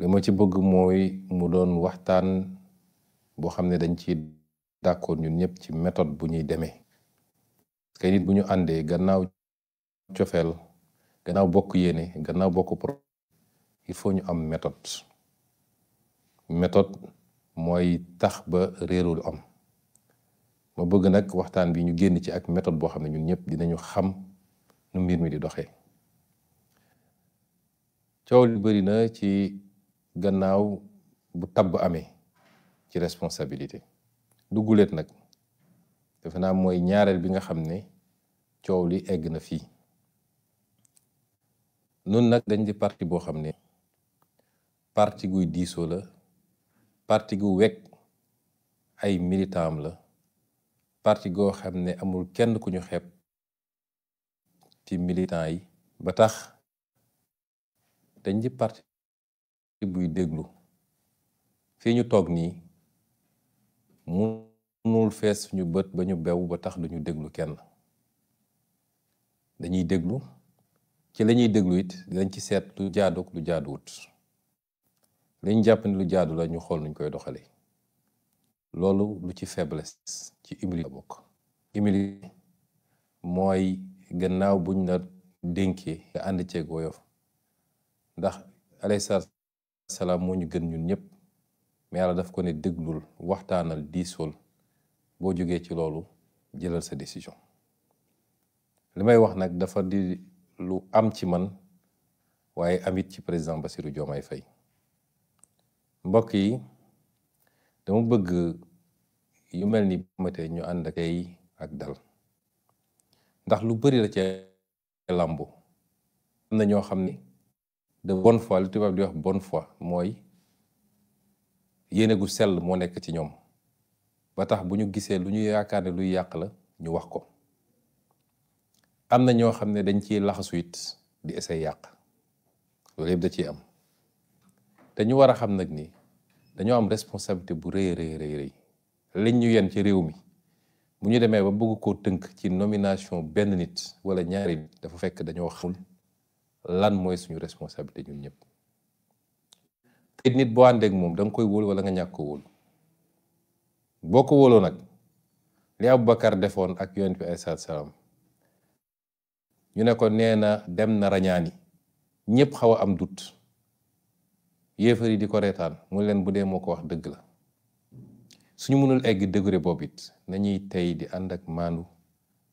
li ma ci bëgg mooy mu doon waxtaan boo xam ne dañ ci d'accord ñun ñëpp ci méthode bu ñuy demee parce que nit bu ñu àndee gannaaw cofeel gannaaw bokk yéene gannaaw bokk il faut ñu am méthode mooy tax ba réerul am ma bëgg nag waxtaan bi ñu génn ci ak méthode boo xam ne ñun ñëpp dinañu xam nu mbir mi di doxee. coow li bëri na ci gannaaw bu tabb amee ci responsabilité du guléet nag defe naa mooy ñaareel bi nga xam ne coow li egg na fii. nun nag dañ di parti boo xam ne parti guy diisoo la, parti gu wekk ay militant am la, parti goo xam ne amul kenn ku ñu xeeb ci militant yi, ba tax dañ di parti buy déglu. fii ñu toog nii munul fees suñu bët ba ñu bew ba tax duñu déglu kenn. dañuy déglu ci la ñuy déglu it dinañ ci seet lu jaadu ak lu jaaduwut. li ñu jàpp ne lu jaadu la ñu xool nuñ koy doxalee. loolu lu ci faiblesse ci humilité la bokk. humilité mooy gannaaw buñ la dénkee nga ànd ceeg woyof ndax alayhi salaam moo ñu gën ñun ñëpp mais yàlla daf ko ne déglul waxtaanal diisool boo jógee ci loolu jëlal sa décision. li may wax nag dafa di lu am ci man waaye amit ci président Bassirou Diomaye Faye. mbokk yi dama bëgg yu mel ni mate ñu ànd ak dal ndax lu bari la ci làmbu. am na ñoo xam ne de bonne foi lu tubaab di wax bonne foi mooy yéene gu sell moo nekk ci ñoom ba tax bu ñu gisee lu ñu yaakaar ne luy yàq la ñu wax ko. am na ñoo xam ne dañ ciy laxasu it di essayer yàq loolu yëpp da ciy am te ñu war a xam nag ni dañoo am responsabilité bu rëy rëy liñ ñu yen ci réew mi bu ñu demee ba bëgg koo tënk ci nomination benn nit wala ñaari nit dafa fekk dañoo xamul lan mooy suñu responsabilité ñun ñëpp. te nit boo àndeek moom da nga koy wóolu wala nga ñàkk ko wóolu. boo ko wóoloo nag li Aboubacar defoon ak yonent bi alayhi salaam ñu ne ko nee na dem na rañaani ñëpp xaw a am dut yéefar yi di ko reetaan mu leen bu dee moo ko wax dëgg la. suñu mënul egg degré boobu it nañuy tey di ànd ak maandu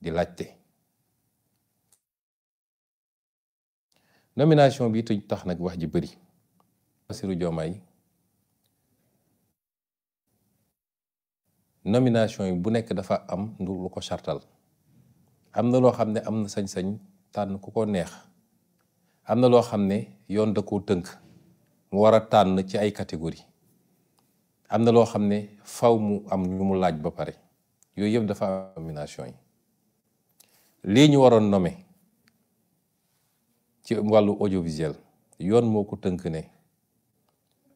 di laajte. nomination bi tax nag wax ji bëri. Bassirou Diomaye nomination yi bu nekk dafa am lu ko chartal. am na loo xam ne am na sañ-sañ tànn ku ko neex. am na loo xam ne yoon da koo tënk mu war a tànn ci ay catégorie. am na loo xam ne faw mu am ñu mu laaj ba pare yooyu yëpp dafa am nomination yi. lii ñu waroon nommer ci wàllu audiovisuel yoon moo ko tënk ne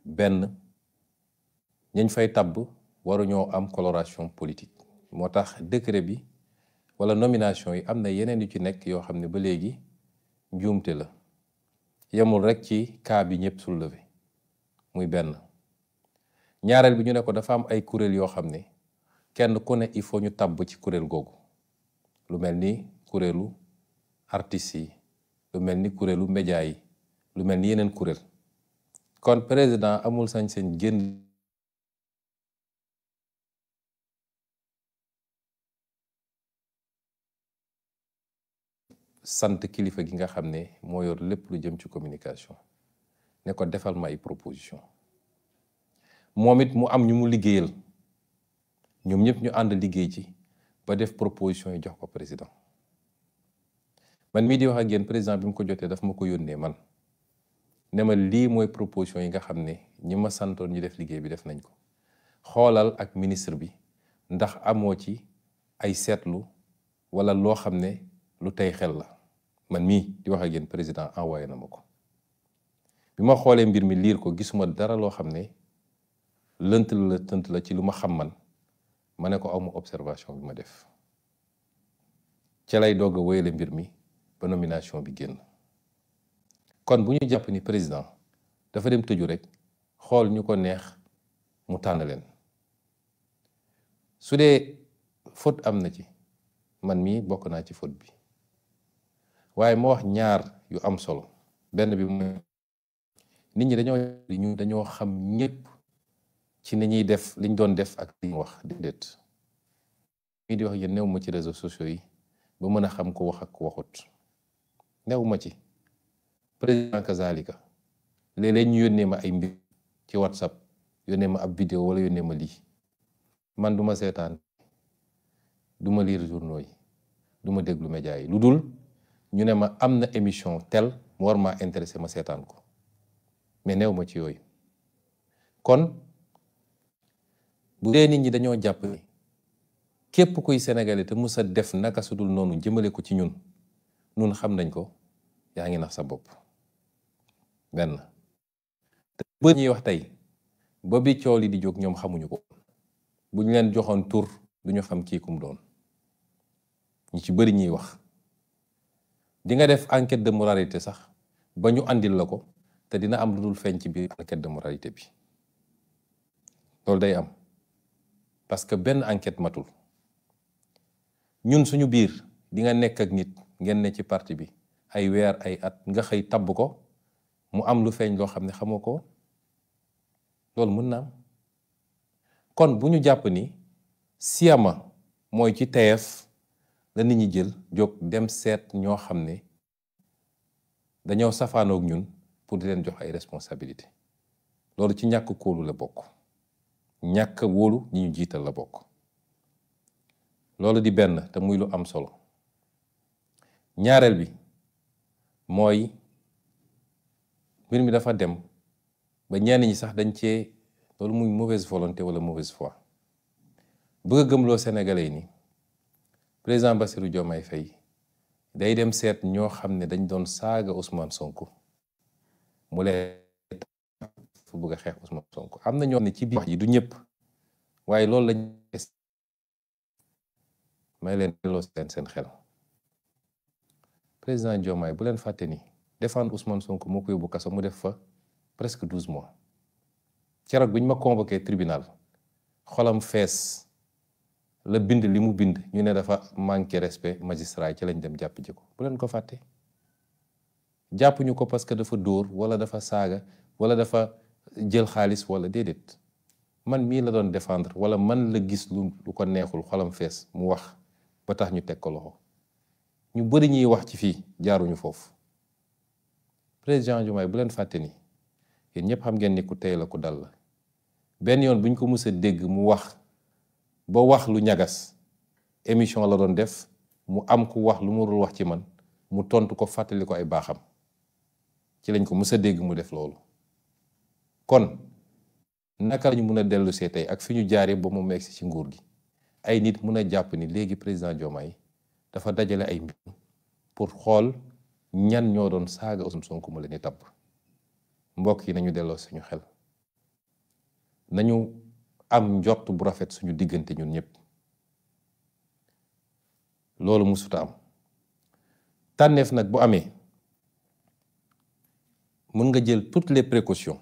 benn ñañ fay tabb waruñoo am coloration politique. moo tax décret bi wala nomination yi am na yeneen yu ci nekk yoo xam ne ba léegi njuumte la yemul rek ci cas bi ñëpp soulevé muy benn. ñaareel bi ñu ne ko dafa am ay kuréel yoo xam ne kenn ku ne il faut ñu tabb ci kuréel googu lu mel ni kuréelu artistes yi lu mel ni kuréelu média yi lu mel ni yeneen kuréel. kon président amul sañ-sañ génn sant kilifa gi nga xam ne moo yor lépp lu jëm ci communication ne ko defal ma ay proposition moom it mu am ñu mu liggéeyal ñoom ñëpp ñu ànd liggéey ci ba def proposition yi jox ko président. man mii di wax ak yéen président bi mu ko jotee daf ma ko yónnee man ne ma lii mooy proposition yi nga xam ne ñi ma santoon ñu def liggéey bi def nañ ko. xoolal ak ministre bi ndax amoo ci ay seetlu wala loo xam ne lu tey xel la. man mii di wax ak yéen président envoyé na ma ko. bi ma xoolee mbir mi liir ko gisuma dara loo xam ne lënt la tënt la ci lu ma xam man ma ne ko awma observation bi ma def. ca lay doog a wéyale mbir mi ba nomination bi génn. kon bu ñu jàpp ni président dafa dem tëju rek xool ñu ko neex mu tànn leen. su dee faute am na ci, man mii bokk naa ci faute bi, waaye ma wax ñaar yu am solo. benn bi mooy nit ñi dañoo xam ñépp ci ni ñuy def liñ doon def ak li ñu wax. déedéet mii di wax yéen néew ma ci réseaux sociaux yi ba mën a xam ko wax ak ko waxut, néew ma ci. président kazalika léeg-léeg ñu yónnee ma ay mbir ci WhatsApp, yónnee ma ab vidéo wala yónnee ma lii, man duma seetaan, duma lire journaux yi, duma déglu média yi, lu dul ñu ne ma am na émission tel mu war maa intéressé ma seetaan ko, mais néew ma ci yooyu. kon bu dee nit ñi dañoo jàpp ni képp kuy sénégalais te musa def naka sudul noonu jëmale ko ci ñun xam nañ ko, yaa ngi nax sa bopp. benn te bët ñuy wax tey ba bi coow li di jóg ñoom xamuñu ko. bu ñu leen joxoon tur duñu xam kii kum doon. ñu ci bëri ñuy wax di nga def enquête de moralité sax ba ñu andil la ko, te dina am lu dul feeñ ci biir enquête de moralité bi. loolu day am parce que benn enquête matul. ñun suñu biir di nga nekk ak nit ngeen ne ci parti bi ay weer ay at, nga xëy tabb ko mu am lu feeñ loo xam ne xamoo ko. loolu mën na am. kon bu ñu jàpp ni siyama mooy ci teef la nit ñi jël jóg dem seet ñoo xam ne dañoo safaanoog ñun pour di leen jox ay responsabilité. loolu ci ñàkk kóolu la bokk, ñàkk wóolu ñi ñu jiital la bokk. loolu di benn te muy lu am solo. ñaareel bi mooy mbir mi dafa dem ba ñenn ñi sax dañ cee, loolu muy mauvaise volonté wala mauvaise foi, bëgg a gëmloo sénégalais yi ni président Bassirou Diomaye Faye day dem seet ñoo xam ne dañ doon saaga Ousmane Sonko mu leen fu bëgg a xeex Ousmane Sonko. am na ñoo xam ne ci biir wax ji du ñëpp, waaye loolu lañ may leen delloo seen xel. président Diomaye bu leen fàtte ni défendre Ousmane Sonko moo ko yóbbu kaso, mu def fa presque 12 mois. keroog bi ñu ma convoqué tribunal xolam fees la bind li mu bind, ñu ne dafa manqué respect magistrat ci lañ dem jàpp ji ko. bu leen ko fàtte. jàppuñu ko parce que dafa dóor wala dafa saaga wala dafa jël xaalis wala déedéet. man mii la doon défendre wala man la gis lu ko neexul, xolam fees mu wax ba tax ñu teg ko loxo. ñu bëri ñuy wax ci fii jaaruñu foofu. président Diomaye bu leen fàtte ni yéen ñëpp xam ngeen ni ku tey la ku dal la. benn yoon bu ñu ko mës a dégg mu wax ba wax lu ñagas, émission la doon def, mu am ku wax lu mu dul wax ci man, mu tontu ko fàttali ko ay baaxam, ci lañ ko mës a dégg mu def loolu. kon naka lañu mën a dellu see tey ak fi ñu jaaree ba mu megsi ci nguur gi, ay nit mën a jàpp ni léegi président Diomaye dafa dajale ay mbir pour xool ñan ñoo doon saaga Ousmane Sonko mu leen di tabb. mbokk yi nañu delloo suñu xel, nañu am njort bu rafet suñu diggante ñun ñëpp. loolu musuta am. tànneef nag bu amee mën nga jël toutes les précautions.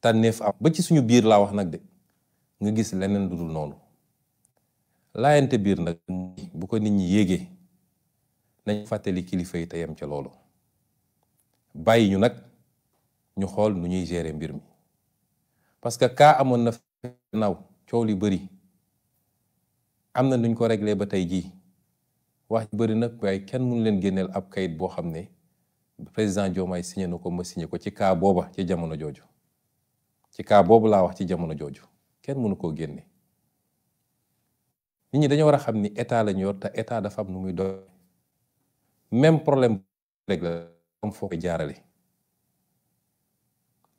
tànneef am ba ci suñu biir laa wax nag de, nga gis leneen lu dul noonu. laayante biir nag bu ko nit ñi yéegee nañ fàttali kilifa yi te yem ca loolu. bàyyi ñu nag ñu xool nu ñuy gérer mbir mi. parce que kaa amoon na naw coow li bëri, am na nuñ ko réglé ba tey jii. wax bëri nag waaye kenn mënu leen génneel ab kayit boo xam ne président Diomaye signé na ko, ma signé ko ci kaa booba ci jamono jooju. ci kaa boobu laa wax ci jamono jooju kenn mënu koo génne. nit ñi dañoo war a xam ni état lañu yor te état dafa am nu muy doy. même problème rek la am foo koy jaarale.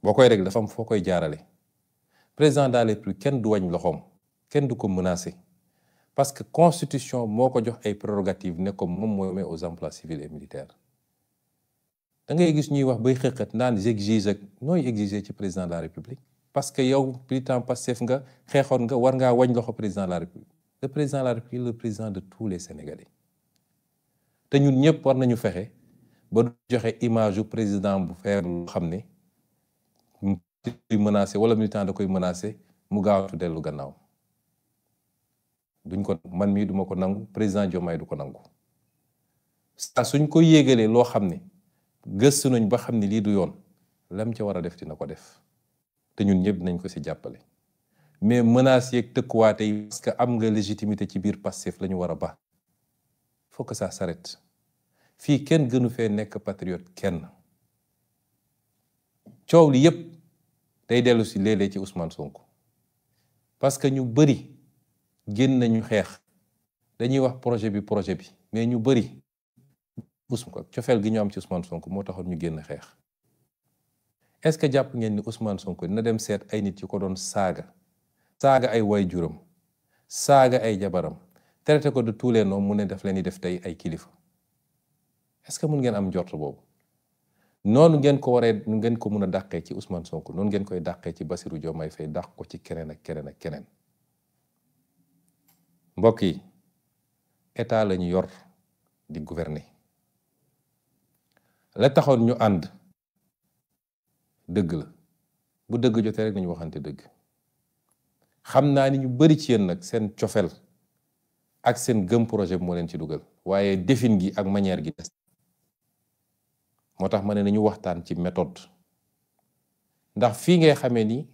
boo koy régler dafa am foo koy jaarale. président de la République kenn du wañ loxoom, kenn du ko menacer, parce que constitution moo ko jox ay prérogatives ne ko moom mooy aux emplois civils et militaires. da ngay gis ñuy wax bay xëqat naan j'exige ak nooy exiger ci président de la République, parce que yow militant Pastef nga, xeexoon nga, war ngaa wañ loxo président de la République. le président de la République le président de tous les Sénégalais. te ñun ñëpp war nañu fexe ba du joxe image yu président bu faible loo xam ne koy menacé wala militant da koy menacé mu gaawatu dellu gannaaw. duñ ko man mii duma ko nangu, président Diomaye du ko nangu. saa suñ ko yéegalee loo xam ne gëstu nañ ba xam ne lii du yoon, lam ca war a def dina ko def te ñun ñëpp dinañ ko ci jàppale. mais menaces yeeg tëkkuwaate yi parce que am nga légitimité ci biir Pastef la ñu war a ba. faut que ça s'arrête. fii kenn gënu fee nekk patriote kenn. coow li yépp day dellu si léeg-léeg ci Ousmane Sonko parce que ñu bëri génn nañu xeex dañuy wax projet bi mais ñu bëri Ousmane cofeel gi ñu am ci Ousmane Sonko moo taxoon ñu génn xeex. est-ce que jàpp ngeen ni Ousmane Sonko dina dem seet ay nit yu ko doon saaga ay waajuram saaga ay jabaram traité ko de tous les noms mu ne def leen di def tey ay kilifa? est-ce que mun ngeen am njort boobu? noonu ngeen ko waree ngeen ko mun a dàqee ci Ousmane Sonko noonu ngeen koy dàqee ci Bassirou Diomaye Faye dàq ko ci keneen ak keneen ak keneen. mbokk yi état lañu yor di gouverner. la taxoon ñu ànd dëgg la, bu dëgg jotee rek nañu waxante dëgg. xam naa ni ñu bari ci yéen nag seen cofeel ak seen gëm projet bi moo leen ci dugal, waaye defin gi ak manière gi des. moo tax ma ne nañu waxtaan ci méthode, ndax fii ngay xamee ni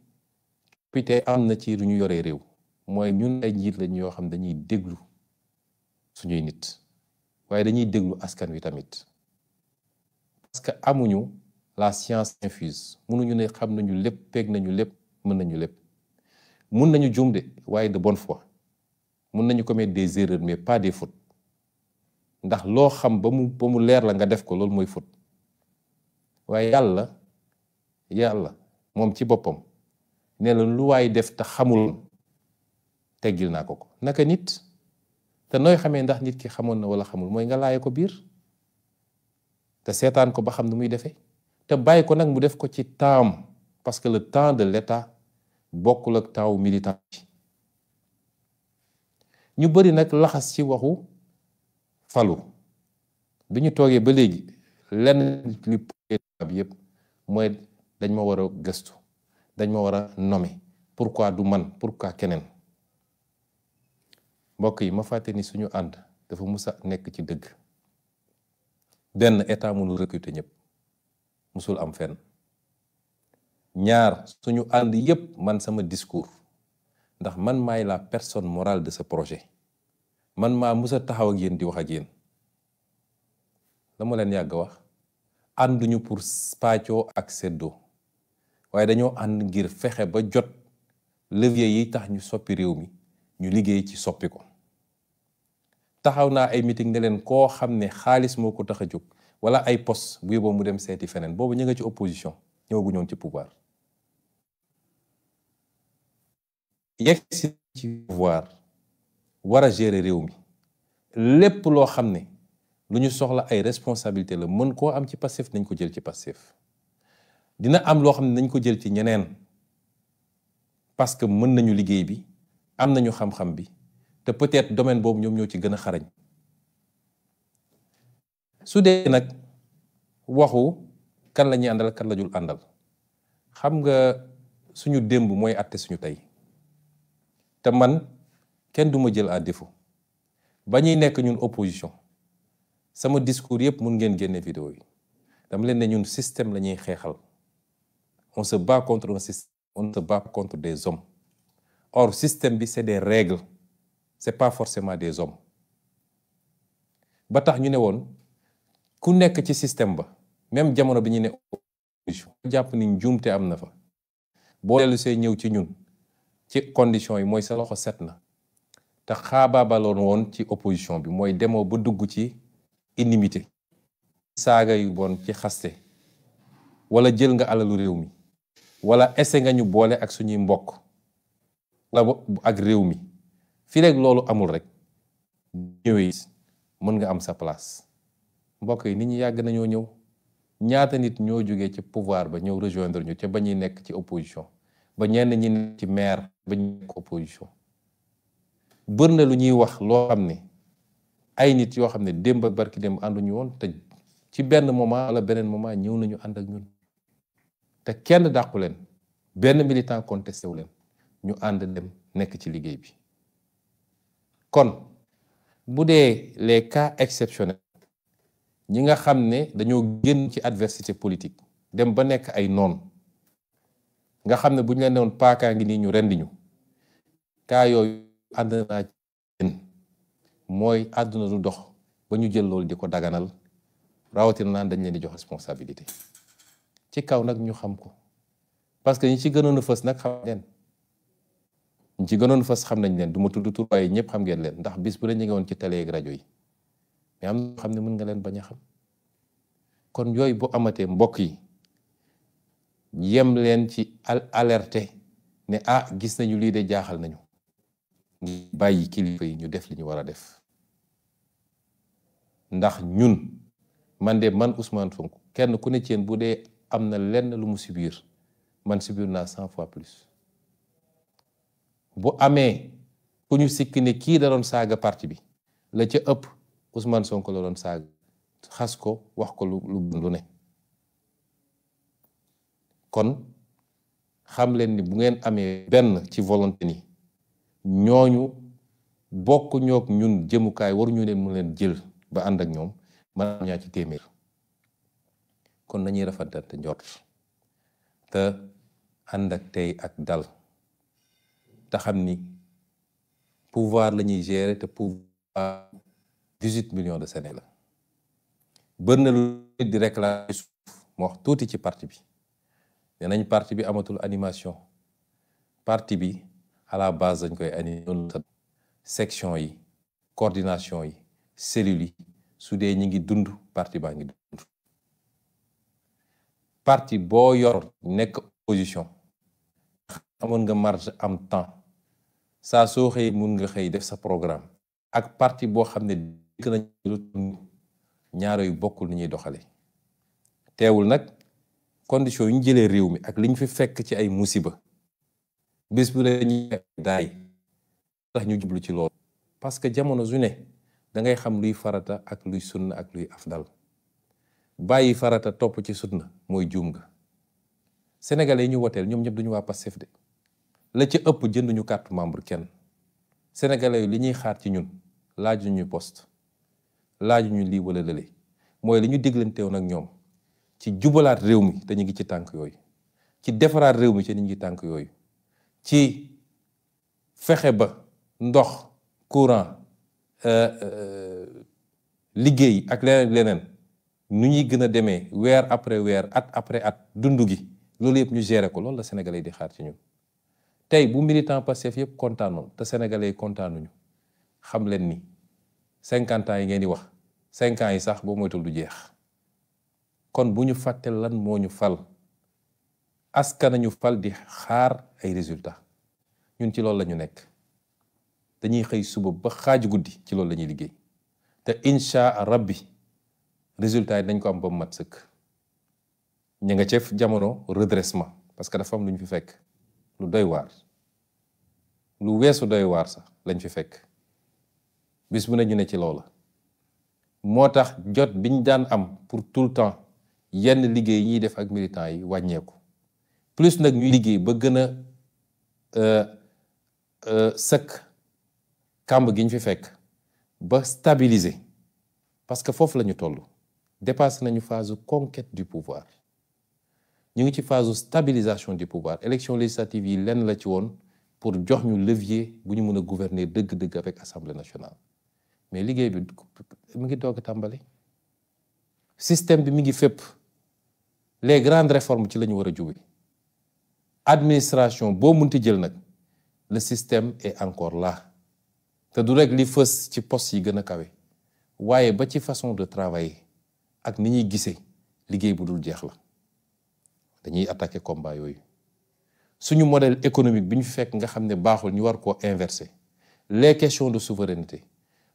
coppite am na ci lu ñu yoree réew mooy ñun ay njiit lañ yoo xam dañuy déglu suñuy nit, waaye dañuy déglu askan wi tamit, parce que amuñu la science infuse. mënuñu ne xam nañu lépp, peeg nañu lépp, mën nañu lépp. mun nañu juum de, waaye de bonne foi. mun nañu commettre des erreurs mais pas des fautes, ndax loo xam ba mu leer la nga def ko, loolu mooy faute. waaye yàlla moom ci boppam nee la lu waay def te xamul teggil naa ko naka nit. te nooy xamee ndax nit ki xamoon na wala xamul mooy nga laaye ko biir te seetaan ko ba xam nu muy defee te bàyyi ko nag mu def ko ci temps, parce que le temps de l'État bokkul ak temps militant. ñu bari nag laxas ci waxu falu bi ñu toogee ba léegi lenn li bi yëpp mooy dañ ma war a gëstu, dañ ma war a nommer, pourquoi du man, pourquoi keneen. mbokk yi ma fàtte ni suñu ànd dafa musa nekk ci dëgg. benn, état mënul recruter ñëpp, musul am fenn. ñaar, suñu ànd yépp man sama discours, ndax man maay la personne morale de ce projet, man maa musa taxaw ak yéen di wax ak yéen. la ma leen yàgg wax, ànduñu pour pàccoo ak seddoo, waaye dañoo ànd ngir fexe ba jot levier yi tax ñu soppi réew mi, ñu liggéey ci soppi ko. taxaw naa ay meeting ne leen koo xam ne xaalis moo ko tax a jóg wala ay poste bu yóbboo mu dem seeti feneen. boobu ñu nga ci opposition, ñëwagu ñoon ci pouvoir. yegg si ci pouvoir war a gérer réew mi, lépp loo xam ne lu ñu soxla ay responsabilité la, mën koo am ci Pastef nañ ko jël ci Pastef. dina am loo xam ne nañ ko jël ci ñeneen, parce que mën nañu liggéey bi, am nañu xam-xam bi, te peut-être domaine boobu ñoom ñoo ci gën a xarañ. su dee nag waxu kan la ñuy àndal kan la jul àndal, xam nga suñu démb mooy àtte suñu tey. te man kenn du ma jël à défaut. ba ñuy nekk ñun opposition, sama discours yëpp mun ngeen génne vidéo yi, dama leen ne ñun système la ñuy xeexal. on se bat contre un système, on ne se bat contre des hommes. Or système bi c'est des règles, c'est pas forcément des hommes. ba tax ñu ne woon ku nekk ci système ba, même jamono bi ñu ne opposition, jàpp ni njuumte am na fa, boo dellu see ñëw ci ñun ci conditions yi mooy sa loxo set na. te xaabaabaloon woon ci opposition bi mooy demoo ba dugg ci inimité, saaga yu bon, ci xaste, wala jël nga alalu réew mi, wala ese nga ñu boole ak suñuy mbokk wala ak réew mi. fii rek loolu amul rek ñëwee mën nga am sa place. mbokk yi nit ñi yàgg nañoo ñëw. ñaata nit ñoo jógee ci pouvoir ba ñëw rejoindre ñu ca ba ñuy nekk ci opposition, ba ñenn ñi nekk ci maire ba ñu nekk opposition. bër na lu ñuy wax loo xam ne ay nit yoo xam ne démb ak barki démb ànduñu woon, te ci benn moment wala beneen moment ñëw nañu ànd ak ñun, te kenn dàqu leen. benn militant contesté wu leen ñu ànd dem nekk ci liggéey bi. kon bu dee les cas exceptionnels ñi nga xam ne dañoo génn ci adversité politique dem ba nekk ay noon nga xam ne bu ñu leen doon paakaa ngi nii ñu rendi ñu cas yooyu ànd naa ci mooy àdduna du dox ba ñu jël loolu di ko daganal rawatina naan dañ leen di jox responsabilité ci kaw nag ñu xam ko parce que ñi ci gënoon a fës nag xam leen ñi ci gënoon a fës xam nañ leen du ma tudd tur waaye ñëpp xam ngeen leen ndax bis bu ne ñu ngi woon ci télé ak rajo yi mais am na xam ne mën nga leen bañ a xam kon yooyu bu amatee mbokk yi yem leen ci alerté ne gis nañu lii de jaaxal nañu ngi bàyyi kilifa yi ñu def li ñu war a def ndax ñun man Ousmane Sonko kenn ku ne ci yéen bu dee am na lenn lu mu subir man subir naa 100 fois plus bu amee ku ñu sikki ne kii da doon saaga parti bi la ca ëpp Ousmane Sonko la doon saaga xas ko wax ko lu ne kon xam leen ni bu ngeen amee benn ci volonté ni ñooñu bokk ñoog ñun jëmukaay waruñu leen mu leen jël ba ànd ak ñoom man ñaa ci téeméer kon nañuy rafetante njort te ànd ak tey ak dal te xam ni pouvoir la ñuy gérer te pouvoir 18 millions de Sénégalais bëri na lu di réclamer suuf moo wax tuuti ci parti bi nee nañ parti bi amatul animation parti bi à la base dañ koy animer section yi coordination yi cellules yi su dee ñi ngi dund parti baa ngi dund parti boo yor nekk opposition amoon nga marge am temps saa soo xëy mun nga xëy def sa programme ak parti boo xam ne dikk nañ ñaaro yu bokkul ni ñuy doxale teewul nag condition yu ñu jëlee réew mi ak li ñu fi fekk ci ay musiba bés bu ne ñuy daay tax ñu jublu ci loolu parce que jamono su ne da ngay xam luy farata ak luy sunna ak luy afdal bàyyi farata topp ci sunna mooy juum nga sénégalais yi ñu woteel ñoom ñëpp duñu waa Pastef de la ca ëpp jënduñu carte membre kenn sénégalais yi li ñuy xaar ci ñun laajuñu poste laajuñu lii wala lële mooy li ñu diglanteewoon ak ñoom ci jubalaat réew mi te ñu ngi ci tànk yooyu ci defaraat réew mi te ñu ngi tànk yooyu ci fexe ba ndox courant liggéey ak leneen nu ñuy gën a demee weer après weer at après at dund gi loolu yëpp ñu gérer ko loolu la sénégalais yi di xaar ci ñun tey bu militant Pastef yëpp kontaanoon te sénégalais yi kontaanuñu xam leen ni 50 ans yi ngeen di wax 5 ans yi sax boo moytul du jeex kon bu ñu fàtte lan moo ñu fal askan nañu fal di xaar ay résultats ñun ci loolu la ñu nekk dañuy xëy suba ba xaaju guddi ci loolu la ñuy liggéey te incha rabbi résultats yi dañ ko am ba mu mat sëkk ña nga ceef jamono redressement parce que dafa am lu ñu fi fekk lu doy waar lu weesu doy waar sax lañ fi fekk bis bu ne ñu ne ci loola moo tax jot biñ daan am pour tout le temps yenn liggéey yi ñuy def ak militants yi wàññeeku plus nag ñuy liggéey ba gën a sëkk kàmb gi ñu fi fekk ba stabiliser parce que foofu la ñu toll dépassé nañu phase conquête du pouvoir ñu ngi ci phase stabilisation du pouvoir élection législative yi lenn la ci woon pour jox ñu levier bu ñu mën a gouverner dëgg-dëgg avec assemblée nationale mais liggéey bi mi ngi doog a tàmbali système bi mi ngi fépp les grandes réformes ci la ñu war a jóge administration boo munti jël nag le système est encore là te du rek li fës ci poste yi gën a kawe waaye ba ci façon de travailler ak ni ñuy gisee liggéey bu dul jeex la dañuy attaquer combat yooyu suñu modèle économique bi ñu fekk nga xam ne baaxul ñu war koo inverser les questions de souveraineté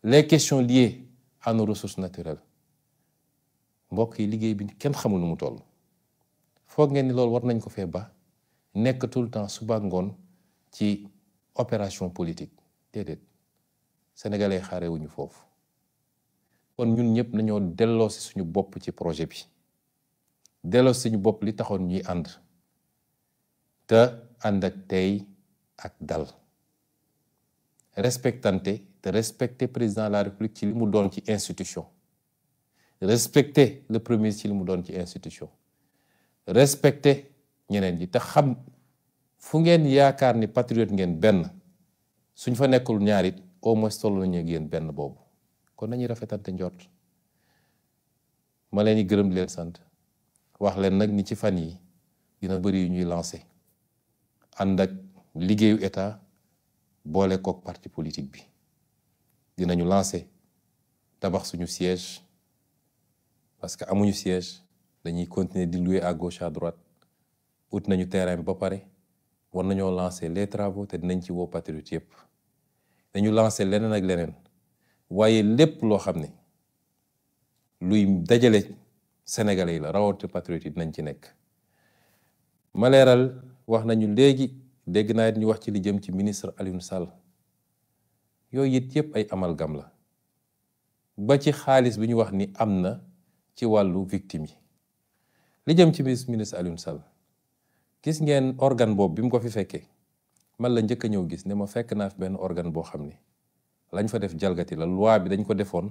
les questions liées à nos ressources naturelles mbokk yi liggéey bi kenn xamul nu mu toll foog ngeen ni loolu war nañ ko fee ba nekk tout le temps suba ngoon ci opération politique déedéet sénégalais xaare wuñu foofu kon ñun ñëpp nañoo delloo si suñu bopp ci projet bi delloo si suñu bopp li taxoon ñuy ànd te ànd ak tey ak dal respectante te respecter président de la République ci li mu doon ci institution, respecter le premier ministre ci li mu doon ci institution, respecter ñeneen ñi te xam fu ngeen yaakaar ni patriote ngeen benn suñ fa nekkul ñaar it au moins tollu nañu ak yéen benn boobu. kon nañuy rafetante njort. ma leen di gërëm di leen sant wax leen nag ni ci fan yi dina bëri yu ñuy lancé ànd ak liggéeyu état boole kook parti politique bi. dinañu lancé tabax suñu siège parce que amuñu siège, dañuy continuer di louer à gauche à droite. ut nañu terrain bi ba pare war nañoo lancer les travaux te dinañ ci woo patriote yëpp. dañu lancer leneen ak leneen waaye lépp loo xam ne luy dajale sénégalais yi la rawatina patriote yi dinañ ci nekk. ma leeral wax nañu léegi dégg naa it ñu wax ci li jëm ci ministre Alioune Sall yooyu it yëpp ay amalgame la ba ci xaalis bi ñu wax ni am na ci wàllu victime yi. li jëm ci ministre Alioune Sall gis ngeen organe boobu bi mu ko fi fekkee man la njëkk a ñëw gis ne ma fekk naa fi benn organe boo xam ne lañ fa def jalgati la. loi bi dañ ko defoon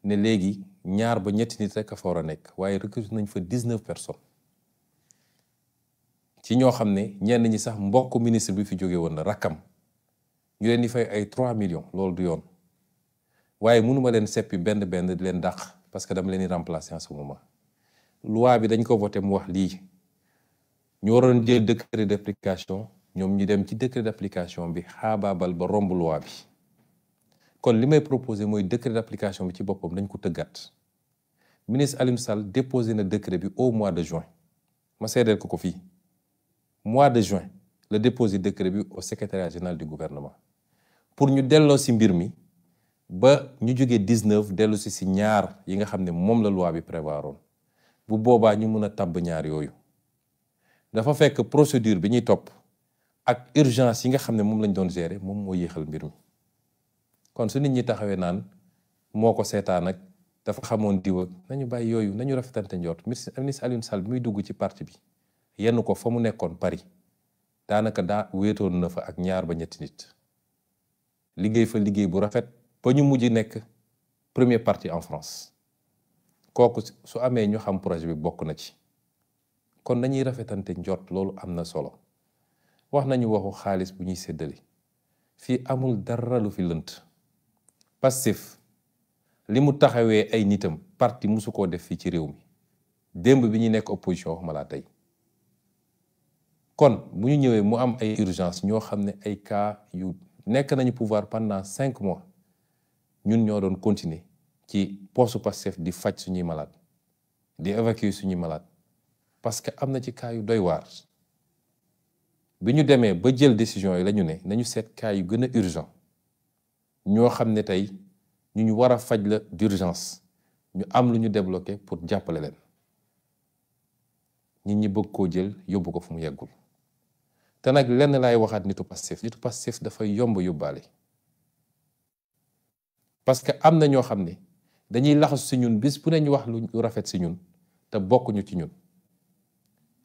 ne léegi 2 ba 3 nit rek a fa war a nekk waaye recruté nañ fa 19 personnes ci ñoo xam ne ñenn ñi sax mbokk ministre bi fi jóge woon la rakkam ñu leen di fay ay 3 millions. loolu du yoon waaye mënuma leen seppi benn di leen dàq parce que dama leen di remplacer en ce moment. loi bi dañ ko voté mu wax lii ñu waroon jël décret d'application ñoom ñu dem ci décret d'application bi xaabaabal ba romb loi bi. kon li may proposé mooy décret d'application bi ci boppam dañ ko tëggaat. ministre Alioune Sall déposé na décret bi au mois de juin ma seedeel ko fii mois de juin la déposé décret bi au secrétariat général du gouvernement pour ñu delloo si mbir mi ba ñu jógee 19 dellu si 2 yi nga xam ne moom la loi bi prévoiroon. bu boobaa ñu mën a tabb 2 yooyu. dafa fekk procédure bi ñuy topp ak urgence yi nga xam ne moom lañ doon gérer moom moo yéexal mbir mi. kon su nit ñi taxawee naan moo ko seetaan ak dafa xamoon diw ak nañu bàyyi yooyu nañu rafetante njort. ministre Alioune Sall bi muy dugg ci parti bi yenn ko fa mu nekkoon Paris daanaka daa wéetoon na fa ak 2 ba 3 nit liggéey fa liggéey bu rafet ba ñu mujj nekk premier parti en France. kooku su amee ñu xam projet bi bokk na ci. kon nañuy rafetante njort loolu am na solo. wax nañu waxu xaalis bu ñuy séddale fii amul dara lu fi lënt. Pastef li mu taxawee ay nitam parti musu koo def fii ci réew mi démb bi ñu nekk opposition wax ma laa tey. kon bu ñu ñëwee mu am ay urgence ñoo xam ne ay cas yu nekk nañu pouvoir pendant 5 mois ñun ñoo doon continuer ci poste Pastef di faj suñuy malade di évacuer suñuy malade parce que am na ci cas yu doy waar. bi ñu demee ba jël décision yi la ñu ne nañu seet cas yu gën a urgent ñoo xam ne tey ñu war a faj la d'urgence ñu am lu ñu débloqué pour jàppale leen. nit ñi bëgg koo jël yóbbu ko fu mu yeggul. te nag lenn laay waxaat nitu Pastef dafay yomb yóbbaale. parce que am na ñoo xam ne dañuy laxasu si ñun bis bu ne ñu wax lu rafet si ñun te bokkuñu ci ñun.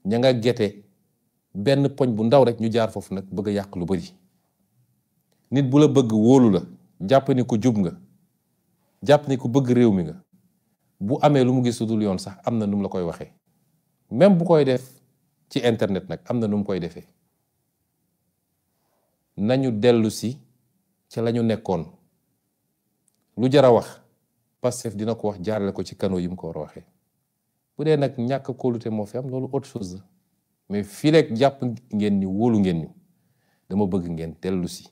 ña nga gete benn poñ bu ndaw rek ñu jaar foofu nag bëgg a yàq lu bari. nit bu la bëgg wóolu la jàpp ni ko jub nga jàpp ni ko bëgg réew mi nga bu amee lu mu gis lu dul yoon sax am na nu mu la koy waxee. même bu koy def ci internet nag am na nu mu koy defee. nañu dellu si ci la ñu nekkoon lu jar a wax Pastef dina ko wax jaarale ko ci canaux yi mu ko war a waxee. bu dee nag ñàkk kóolute moo fi am loolu autre chose la mais fii rek jàpp ngeen ni wóolu ngeen ñu dama bëgg ngeen dellu si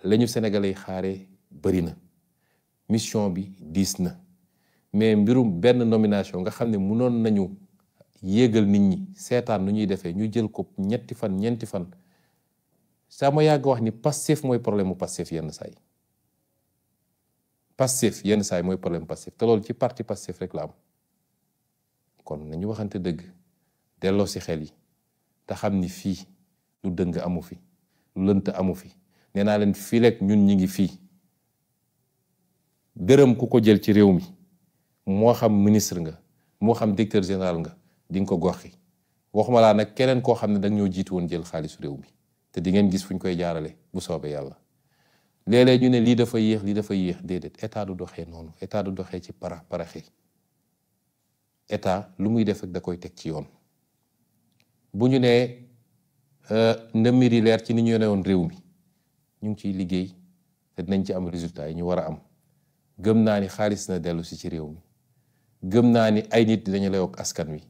la ñu Sénégalais yi xaaree bëri na mission bi diis na mais mbirum benn nomination nga xam ne mënoon nañu yéegal nit ñi seetaan nu ñuy defee ñu jël ko 3 fan 4 fan saa ma yàgg wax ni Pastef mooy problème mu Pastef yenn saa yi. Pastef yenn saa yi mooy problème Pastef te loolu ci parti Pastef rek la am. kon nañu waxante dëgg delloo si xel yi te xam ni fii lu dëng amu fi lu lënt amu fi nee naa leen fii rek ñun ñi ngi fii gërëm ku ko jël ci réew mi moo xam ministre nga moo xam directeur général nga di nga ko goxi waxuma laa nag keneen koo xam ne danga ñoo jiitu woon jël xaalisu réew mi te di ngeen gis fu ñu koy jaarale bu soobee yàlla. léeg-léeg ñu ne lii dafa yéex déedéet état du doxee noonu. État du doxee ci paraxe. État lu muy def ak da koy teg ci yoon. bu ñu nee na mbir yi leer ci ni ñu yore woon réew mi ñu ngi ciy liggéey te dinañ ci am résultat yi ñu war a am. gëm naa ni xaalis na dellu si ci réew mi. gëm naa ni ay nit dinañu lay ak askan wi.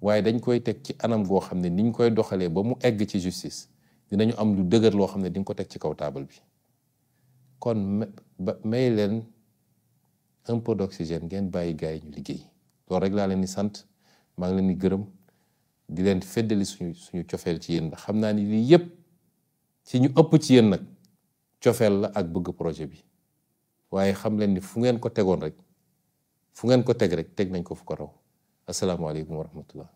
waaye dañ koy teg ci anam goo xam ne niñ koy doxalee ba mu egg ci justice dinañu am lu dëgër loo xam ne di nga ko teg ci kaw taabal bi. kon may leen un peu d'oxygène ngeen bàyyi gars yi ñu liggéey loolu rek laa leen di sant maa ngi leen di gërëm di leen feddali suñu cofeel ci yéen ndax xam naa ni lii yépp ci ñu ëpp ci yéen nag cofeel la ak bëgg projet bi waaye xam leen ni fu ngeen ko tegoon rek fu ngeen ko teg rek teg nañ ko fu ko raw asalaamaaleykum wa rahmatullah